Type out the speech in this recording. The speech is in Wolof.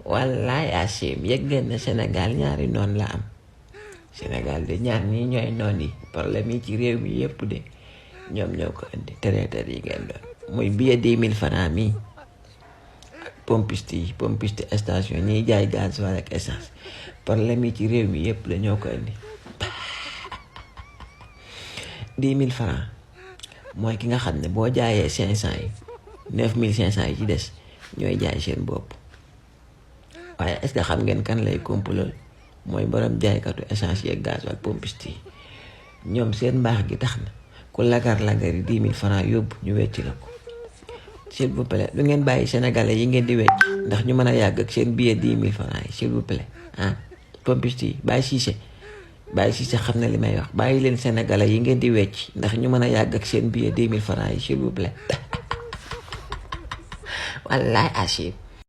wallaay Achim yëg ngeen ne Sénégal ñaari noon la am Sénégal de ñaar ñii ñooy noon yi problème yi ci réew mi yëpp de ñoom ñoo ko indi traître yi ngeen doon muy billet 10 000 francs mi ak pompiste station ñiy jaay gaz wala ak essence problème yi ci réew mi yëpp la ñoo ko indi 10 000 francs mooy ki nga xam ne boo jaayee 500 yi 9500 yi ci des ñooy jaay seen bopp waaye est-ce que xam ngeen kan lay komplool mooy borom jaaykatu essence yeeg gaz ak pompiste yi ñoom seen mbaax gi tax na ku lagar-lagari 10 000 francs yóbbu ñu wecc la ko s'il vous plaît lu ngeen bàyyi sénégalais yi ngeen di wecc ndax ñu mën a yàgg ak seen billet 10 000 francs yi s'il vous plaît ah pompiste yi Baye Cissé xam na li may wax bàyyi leen sénégalais yi ngeen di wecc ndax ñu mën a yàgg ak seen billet 10 000 francs yi s'il vous plaît wallaay Achim